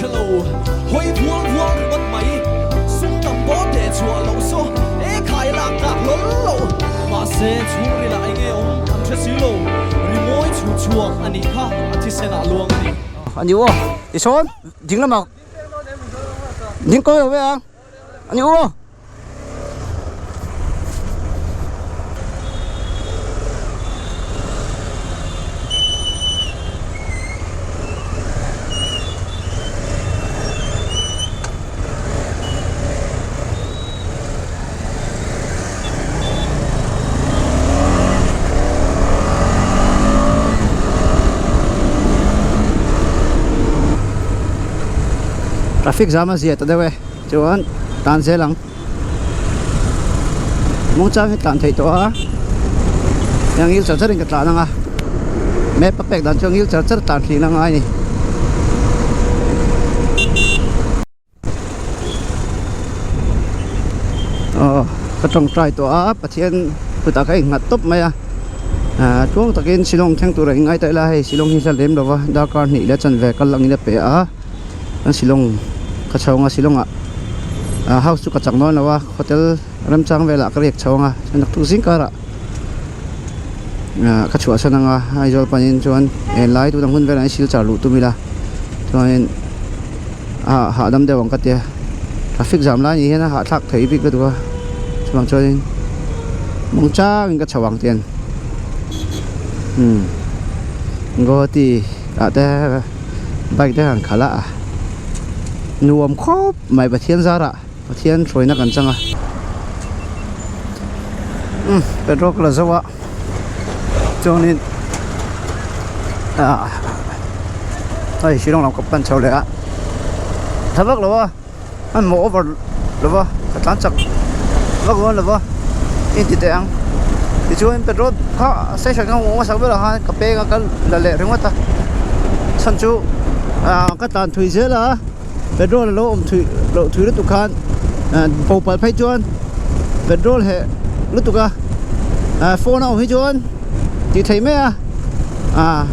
hre lo hawi vual vual ringawt mai sum tam pawh teh chhuah loh saw e khai lak tlak hlawl lo mahse chhungril ah enge awm an hre si lo rimawi chhu chhuak a nih kha a thisen ah luang a ni. A ni aw tisawn ding lamah ding kawi lo ve ang a ni aw. Traffic jam a zia ta deuh e chuan tan zel ang muangchang hi tlan theih tawh a heng ngil char char in ka tlan ang a map a pek dan chuan ngil char char tlan thin a ngai a ni. Aw ka tawngtai tawh a Pathian kutah ka innghat tawp mai a ah tluang takin Shillong thleng tur a inngai ta ila hei Shillong hi hla lem lova darkar hnih leh chanve kal angin a pe a chuan Shillong ka chho ang a Shillong ah ah house chu ka chak dawn lo a hotel remchang velah ka riak chho ang a chuan naktuk zing karah ah ka chhuahsan ang a Aizawl panin chuan helai tuna hmun velah hian silchar luh tum ila chuanin. ah hahdam deuh ang ka tia traffic jam lai ni hian a hahthlak thei bik lutuk a chuvang chuanin mawng changin ka chho ang tian umm Guwahati ah te bike te han khalh a nuam khawp mai Pathian zarah Pathian hruaina kan chang a umm petrol ka la zo a chuanin ah hei Shillong lam ka pan chho leh a tha vak lo a hmanhmawh over lo va ka tlan chak vak dawn lo va inti teh ang tichuan petrol kha station kha hmuh hmasak ber ah khan ka peng a ka la leh ringawt a chhan chu ah ka tlan thui zel a petrol a lo awm thui loh thui lutuk khan ah bopal phei chuan petrol heh lutuk a ah phone a awm hi chuan tih theih mai a ah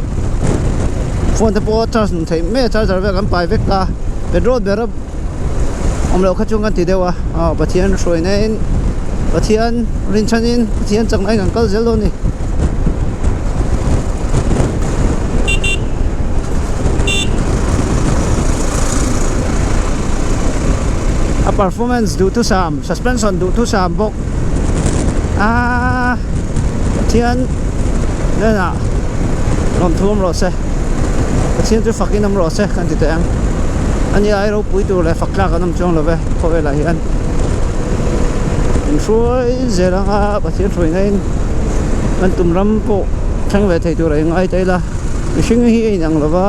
phone te pawh charge nun theih mai a charger vel kan pai vek ta petrol ber a awm loh kha chuan kan ti deuh a aw Pathian hruaina in Pathian rinchhan in Pathian chakna in kan kal zel dawn a ni. A performance duhthusam suspension duhthusam bawk aaa Pathian hnenah lawmthu awm rawh se Pathian chu fakin awm rawh se kan ti teh ang ani ai ropui tur leh fak tlak an awm chuang lo ve khawvelah hian inhruai zel anga Pathian hruaina in kan tum ram pawh thleng ve thei tur a ingai ta ila mihring hi a inang lo va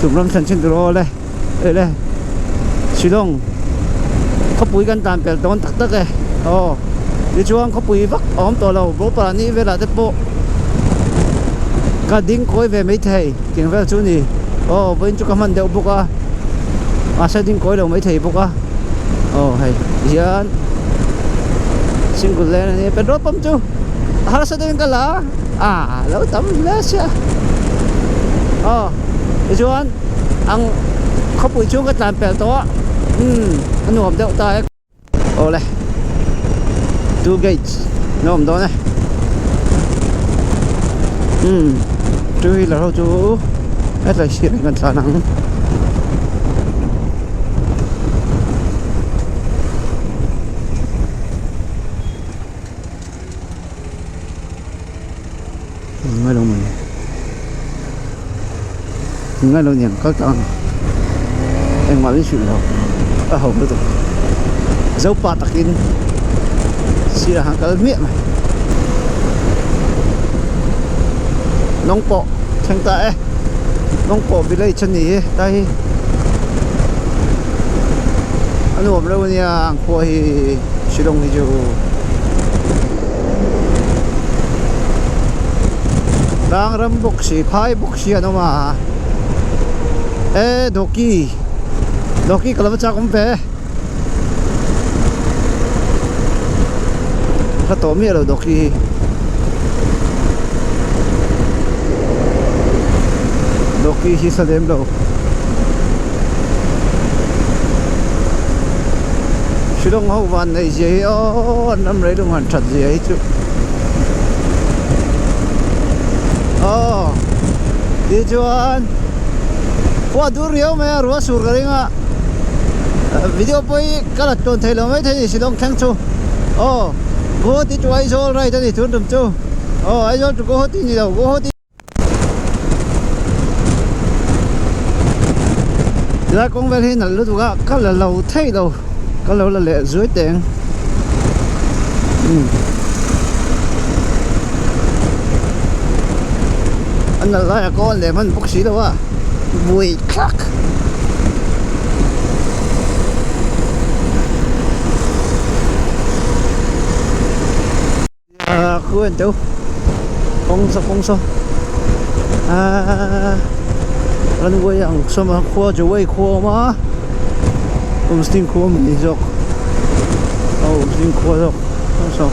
tum ram thlen chin tur aw le le Shillong khawpui kan tan pel dawn tak tak e aw tichuan khawpui vak a awm tawh lo Bawlpalani velah te pawh ka ding kawi ve maithei tih vel chu a ni aw vawiin chu ka hman deuh bawk a mahse ding kawi lo maithei bawk a aw hei tihian single lane a nia petrol pump chu a harsa deuhin ka la a a lo tam hle sia aw tichuan ang khawpui chhung ka tlan pel tawh a umm a nuam deuh ta e awle two gates an awm dawn e umm two wheeler ho chu hetlai sirah hian kan tlan ang. Ngai lo mai ngai lo niang kal tlang engmah min hrilh lo a ho lutuk zopa takin sirah khan kal hmiah mai nawng pawh thleng ta e nawng pawh village a ni hi tlai hi a nuam reuh ania ang khua hi Shillong hi chu. Tlang ram bawk si phai bawk si an awm a e dawki dawki ka lo va chak awm ve ka tawh miah lo dawki hi dawki hi sa lem lo. Shillong ho van neih zia hi aw an ram rei lung han that zia hi chu aw tichuan khua dur riau mai a ruah sur ka ring a video pawh hi ka la tlawn thei lo mai thei a ni Shillong thleng chu aw Guwahati to Aizawl ride a ni tun tum chu aw Aizawl to Guwahati ni lo Guwahati Tilai kawng vel hi nalh lutuk a ka la lo theih lo ka lo la leh zuai teh ang umm a nalh lai ah kawn leh hman bawk si lo a buai thlak. À khu anh chú con sao con sao à anh quay ang sao mà khua chú quay khua mà ông xin khua mình đi dọc ông xin khua dọc không sao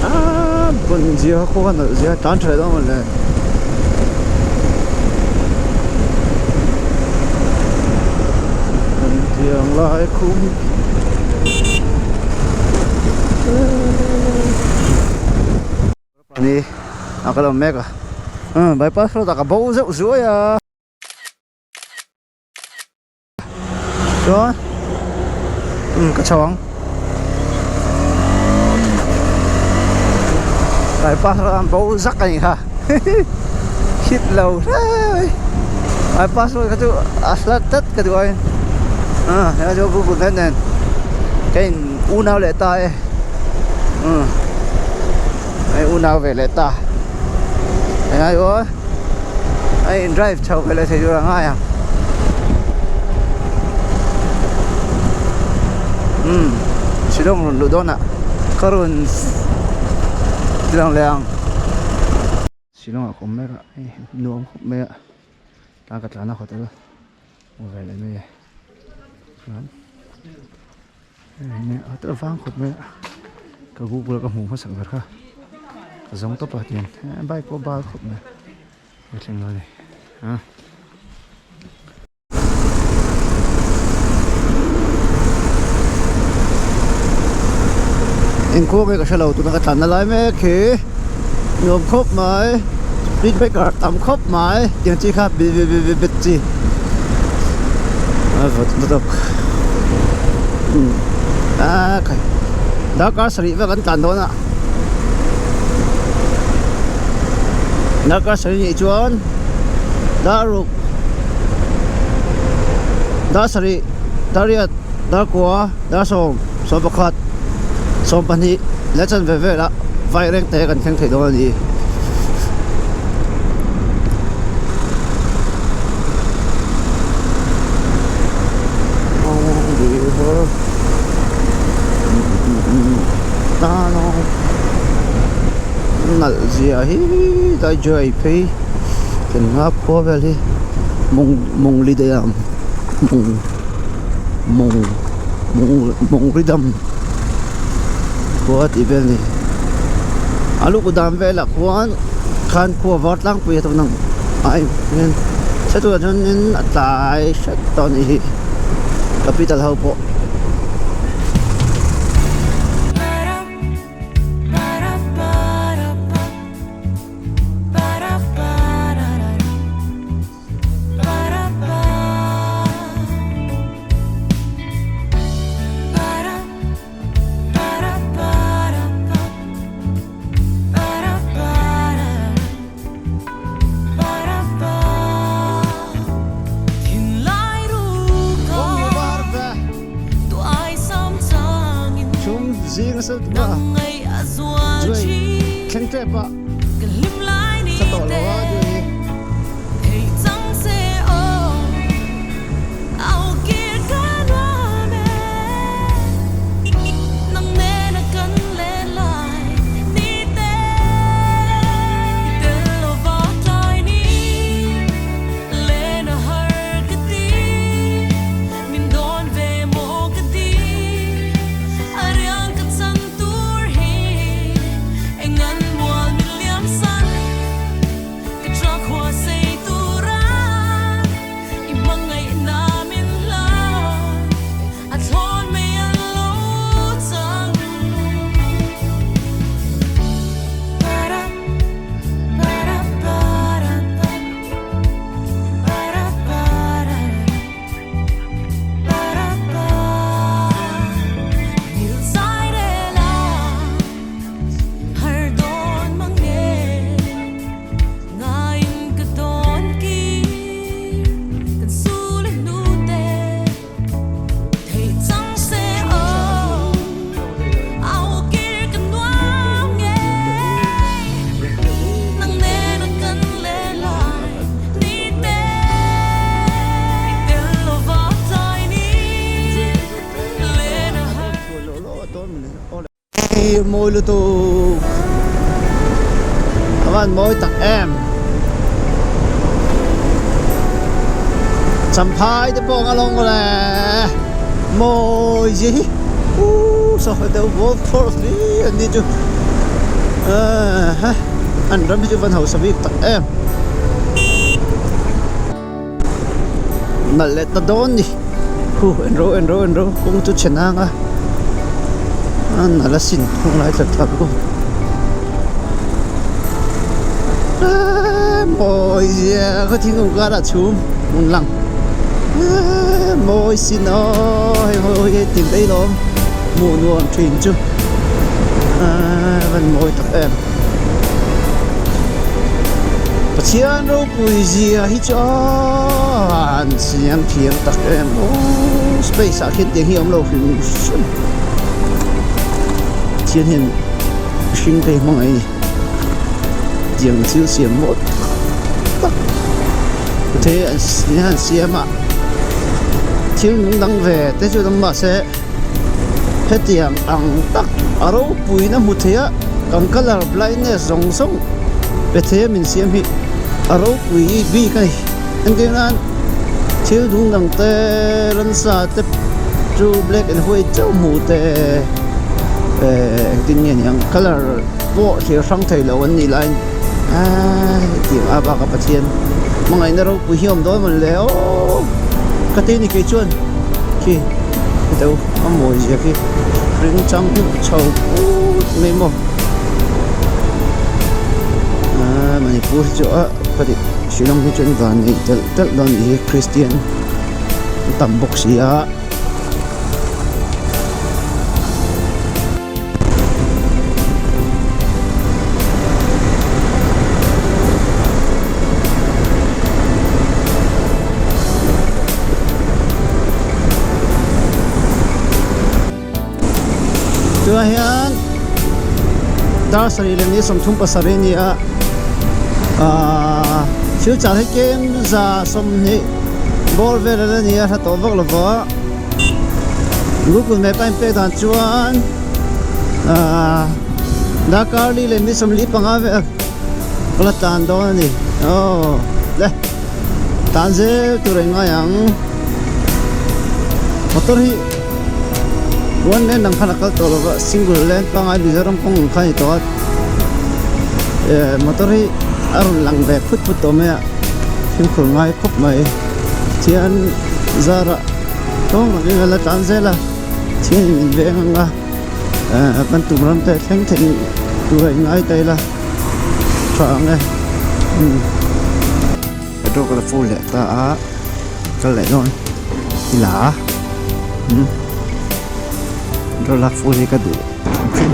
à bận gì khua nó gì tán trời đó mà này tiang lai khum Ni a ka lo mek a umm bypass road ah ka bo zeuh zuai a chuan umm ka chho ang bypass road ah bo zak a nih kha hit lo hle mai bypass road kha chu a hlat tlat ka duh aiin ah helai chu google map nen ka in unau leh ta e umm a in unau ve leh ta helai aw a in drive chho ve leh thei tur a ngai ang umm Shillong rawn luh dawnah ka rawn ti lang leh ang. Shillong ah ka awm mek a hei nuam khawp mai a tah ka tlan a hotel hmu ve leh mai e chuan hei hotel vang khawp mai a ka google a ka hmuh hmasak ber kha ka zawng tawp a tihian bike pawh bal khawp mai a thleng lo a ni a. Engkhaw nge ka hre lo tuna ka tlanna lai mek hi nuam khawp mai speed breaker tam khawp mai tiang chi kha bi bi bi bi chi a vawt lutuk a khai darkar sarih vel kan tlan dawn a darkar sarih nih chuan dar ruk. Dar sarih, dar riat, dar kua, dar sawm, sawm pakhat, sawm pahnih leh chanve velah vai reng te kan thleng thei dawn a ni. Nalh zia hi dai joy phei kan nghak khua vel hi. Mawng mawng li dam mawng mawng mawng mawng ri dam khua tih vel a ni a luk dan velah khuan khan khua var tlangpui a tawng ang a in hre turah chuanin a tlai hret tawh a nih hi capital ho pawh. Thleng tep a sa tawh lo a duai hi. mawi lutuk a van mawi tak em champhai te pawh ang a lawng le mawi zia hi uuh saw deuh golf course ni an ni chu ahh an ram hi chu van hausa bik tak em. Nalh leh ta dawn ni hu en ro en ro en ro kawng chu chhe nang a a nalh asin kawng lai tlat tlat bawk eee mawi zia khaw thingkung karah chhum hmun lang eee mawi sin aw hei ho hi tin daih lawm hmuh nuam thin chu eee van mawi tak em. Pathian ropui zia hi chu an siam thiam tak em aw space ah khian tiang hi a awm lo hrim hrim Pathian hian mihring te hi hmangaih a ni tiang thil siam mawi tak tak te an siam a thil nung dang ve te chu awm mahse. Hetiang ang tak a ropuiin a hmu thei a, kan colour blindness zawng zawng pe thei a min siam hi a ropui bik a ni. Entir nan thil dung dang te ransa te chu black and white chauh hmuh te eh engtin nge ni ang colour pawh thlir hrang thei lo an nih laiin eee hetiang a bak a Pathian hmangaihna ropui hi a awm dawn mawn le aww ka ti a ni kei chuan khi. Deuh a mawi zia khi ring chang chho put mai maw aaa Manipur hi chu a pahnih Shillong hi chu an van neih telh telh dawn anih hi Christian an tam bawk si a. Tunah hian dar sarih leh ni 37 a ni a ahh thil chah hi kem 120 bawr vel a la ni a hla tawh vak lo va. Google map a inpek dan chuan ahh darkar li leh mi 45 vel ka la tlan dawn a ni aw le tlan zel tur a ngai ang motor hi one lane ang khan a kal tawh lo va single lane pangngai Mizoram kawng ang kha a ni tawh a eh motor hi a rawn lang ve phut phut tawh mai a fimkhur ngai khawp mai thian zarah tawng takin ka la tlan zel a thian in min veng ang a eh kan tum ram te thleng theih tur a inngai ta ila tha ang e umm petrol ka la full leh ta a kal leh dawn ila umm petrol lak full hi ka duh thin.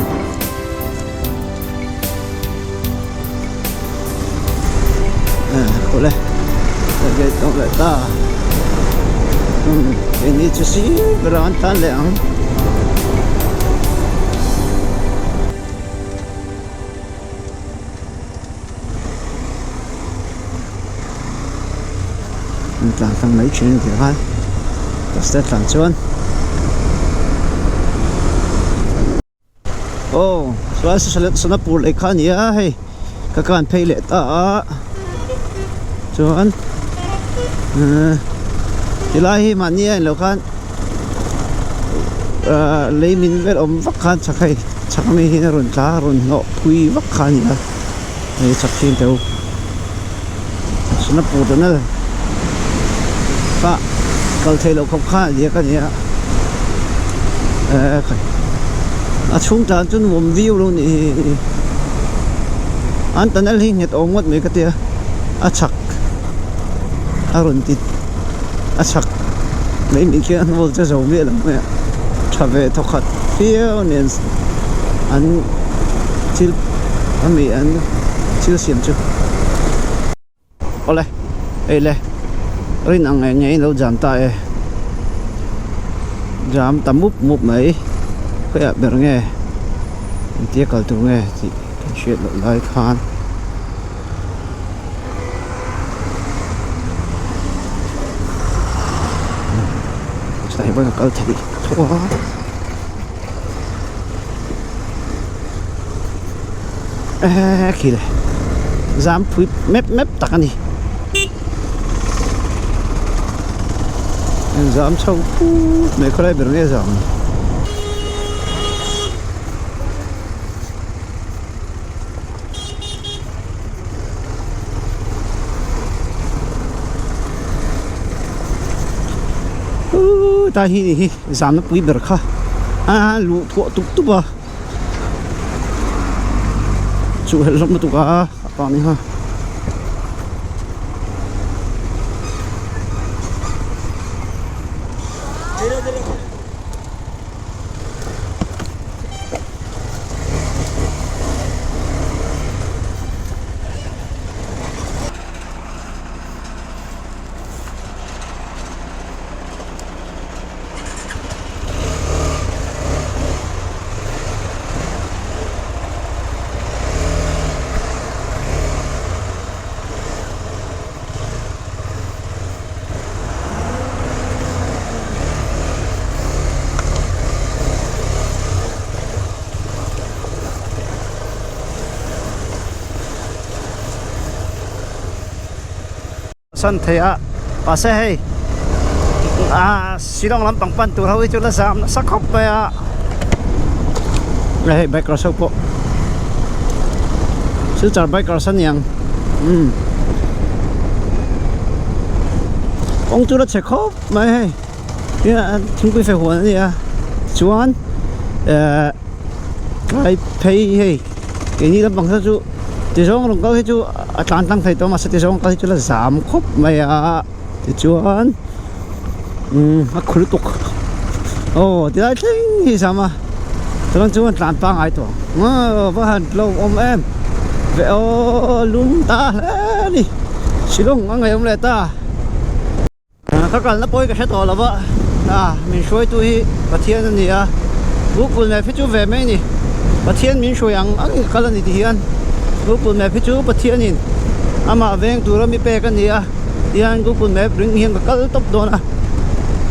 Awle ka tawk leh ta keini chu sir berah an tan leh ang. An tlan tlang mai thin a ni khan bus te tlan chuan. Aw chuan Sonapur lei kha a ni a hei ka kan phei leh ta a chuan ehh tilai hi mahni a inlo khan ahh lei min vel awm vak khan chak hei chak ami hian a rawn tla a rawn hnawh phui vak kha a ni a hei chak thin teh u Sonapur tunnel kha kal theih loh khawp khan a diak a ni a eh khai a chhung tan chu nuam viau lo ni an tunnel hi nghet awm ngawt mai ka tia a chhak a rawn ti a chhak mai mai khian an vawl che zo miah lo mai a tha ve thawkhat viau a ni an thil ami an thil siam chu. Awle hei le rin ang ngei ngei in lo jam ta e jam ta mup mup mai khawiah ber nge engtia kal tur nge tih kan hriat loh lai khan. Chutah hian ka kal thei tho a. Ehe khi le zam phui mep mep tak a ni zam chho phut mai khawlai ber nge zam ni. Uuh tai hi hi zamna pui ber kha a luh thuah tup tup a. Chu helh hlawm lutuk a a pa ni kha. San thei a mahse hei ah Shillong lampang pan tur ho hi chu la zam nasa khawp mai a hei bikers ho pawh silchar bikers a niang umm kawng chu la chhe khawp mai hei thingpui fe huan a ni a chuan eh tlai phei hei keini lampang saw chu tizawng rawn kal hi chu a tlan tlang thei tawh mahse tizawng kal hi chu la zam khawp mai a tichuan umm a khu lutuk aw tilai thleng hi zam a chuan chu an tlan pangai tawh ang aw va han tlawm awm em ve aw lum ta hle a ni Shillong a ngaihawm leh ta. Ka kalna pawi ka hre tawh lo va, a min hruaitu hi Pathian a ni a, Google Map hi chu ve mai a ni, Pathian min hruai ang ang in ka kal a ni ti hian Google Map hi chu Pathianin amah veng tura mi pek a ni a, tihian Google Map ring hian ka kal tawp dawn a,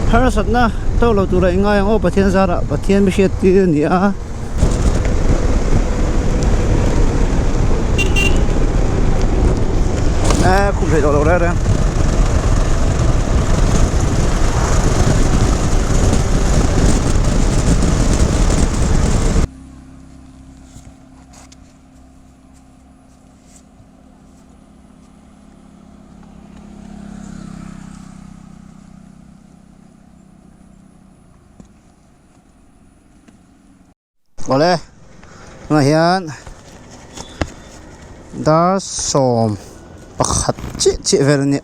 harsatna tawk lo tura i ngai ang aw Pathian zarah Pathian mi hriat tir a ni a. A khum thei tawh lo reng reng. Awle tunah hian dar sawm pakhat chiah chiah vel a nia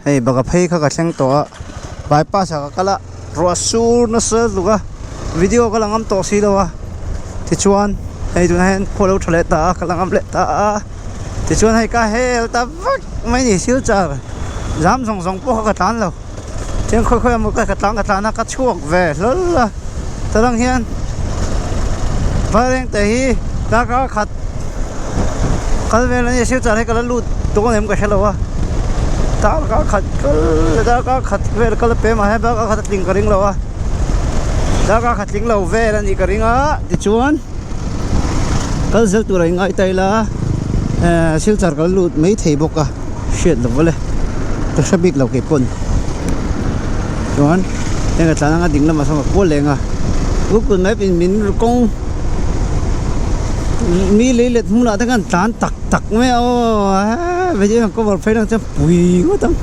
hei banga phei kha ka thleng tawh a bypass ah ka kal a ruah sur nasa lutuk a video ka la ngam tawh si lo a tichuan hei tunah hian khua lo tha leh ta a ka la ngam leh ta a tichuan hei ka hel ta vek mai a ni silchar zam zawng zawng pawh kha ka tlan lo. Chuan khawi khawi emaw ka tlan ka tlan a ka chhuak ve hlawl a chuan hian vaireng te hi darkar khat kal vel a nia silchar hi ka la lut dawn em ka hre lo a darkar khat kal darkar khat vel kal a pe mah hian darkar khat a tling ka ring lo a darkar khat tling lo vel a nih ka ring a tichuan kal zel tur a ingai ta ila eh silchar ka la lut maithei bawk a. hriat lo vale ka hre bik lo kei pawn chuan heng a tlan anga ding lamah sawn ka kual leng a google map in min kawng mi lei let hmunah te khan tlan tak tak mai a aw video hian cover phei lang chuan pui ngawt ang.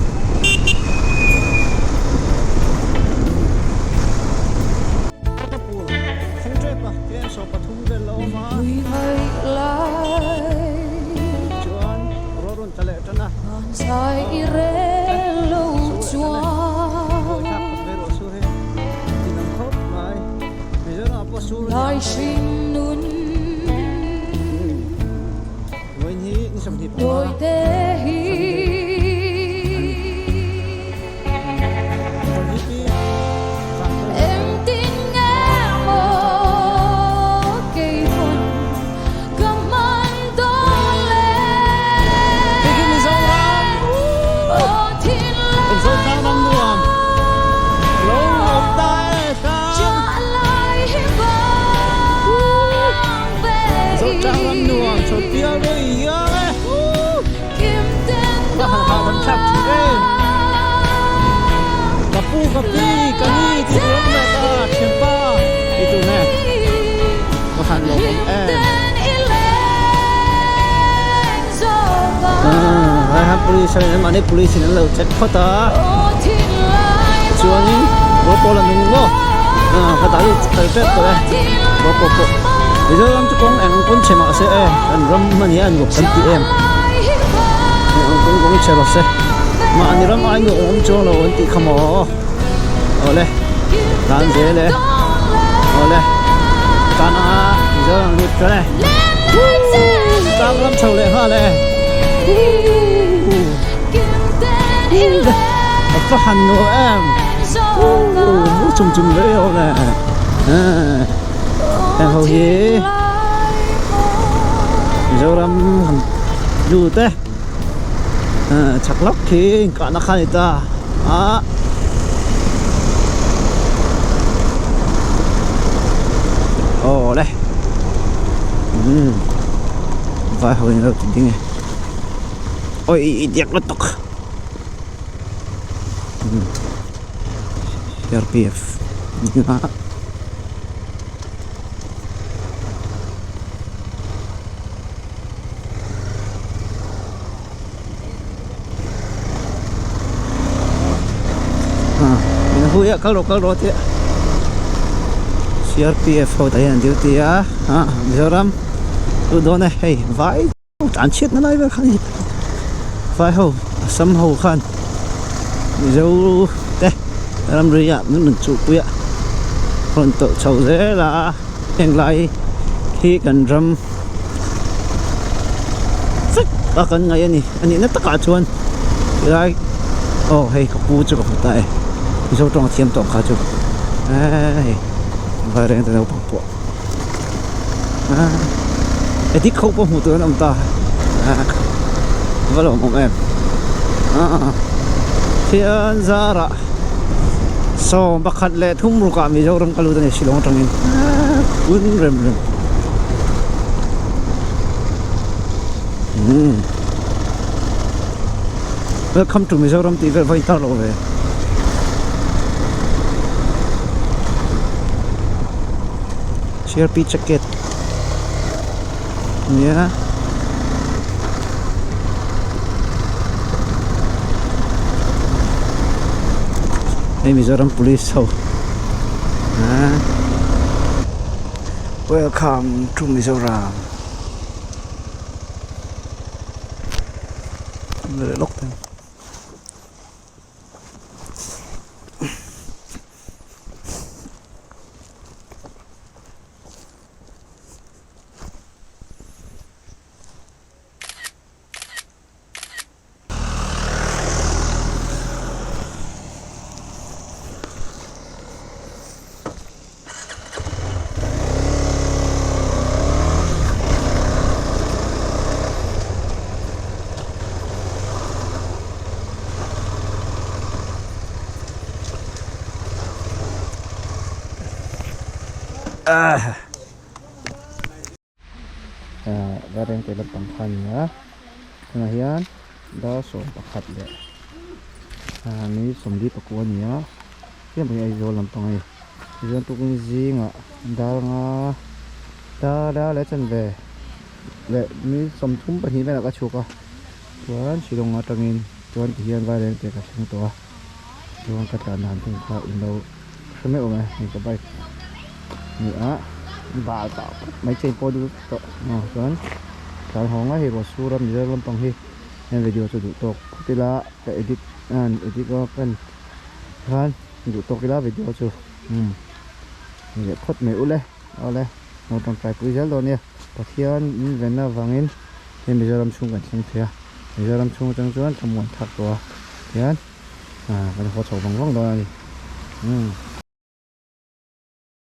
Police ho in an mahni police in an lo check phawt a chuanin ball pawh la nung maw ah ka dah lut fel tep tawh e ball pawh pawh Mizoram chu kawng eng pawn chhe mahse e kan ram hman hi a nuam kan ti em eng ang pawn kawng chhe rawh se mahni ram ai nuam awm chuang lo an tih kha maw awle tan zel e awle tan a Mizoram lut tan e tlang ram chho leh nghal e a va han nuam em mu chum chum rei awm e heng ho hi Mizoram han lut e chak lawk khi inkahna kha a ni ta a aw le umm vai ho in an lo ti ding e awi i diak lutuk umm C R P F a. Hui a kal rawh kal rawh tih C R P F ho tah hian an duty a ah Mizoram chu dawn e hei vai tan chhiat na lai vel kha a ni vai ho Assam ho khan Mizo te ramri ah min rawn chuhpui a rawn tawlh chho zel a heng lai hi kan ram vek a kan ngaih a ni a nihna takah chuan helai aw hei ka pu chu ka hmu ta e Mizo tawng a thiam tawh ang kha chu hei vaireng te naupang pawh addict ho pawh hmuh tur an awm ta a va lawmawm em thian zarah sawm pakhat leh thum rukah Mizoram ka lut a ni Shillong atangin un rem rem umm welcome to Mizoram tih vel va intar loh ve. C R P jacket nia hei Mizoram police ho ah welcome to Mizoram lawk teh ang. Vareng te lampang kha a ni a tunah hian dar 11 leh ni 49 a ni a heng pawh hi Aizawl lampang a ni tichuan tukin zingah dar nga dar leh chanve leh ni 32 velah ka chhuk a chuan Shillong atangin chuan tihian Vaireng te ka thleng tawh a chuan ka tlan dan thung kha in lo hre meuh awm e hei ka bike ni a bal tah khawp mai chain pawh duh tawh ah chuan tlan haw ngai hei ruah sur a Mizoram lampang hi he video chu duh tawk phawt ila ka edit an edit a ka en khan duh tawk ila video chu umm ni leh phawt mai ule awle lo tawngtai pui zel dawn nia Pathian in venna avangin hei Mizoram chhung kan thleng thei a Mizoram chhung atang chuan thlamuan thak tawh a tihian ah kan haw chho vang vang dawn a ni umm.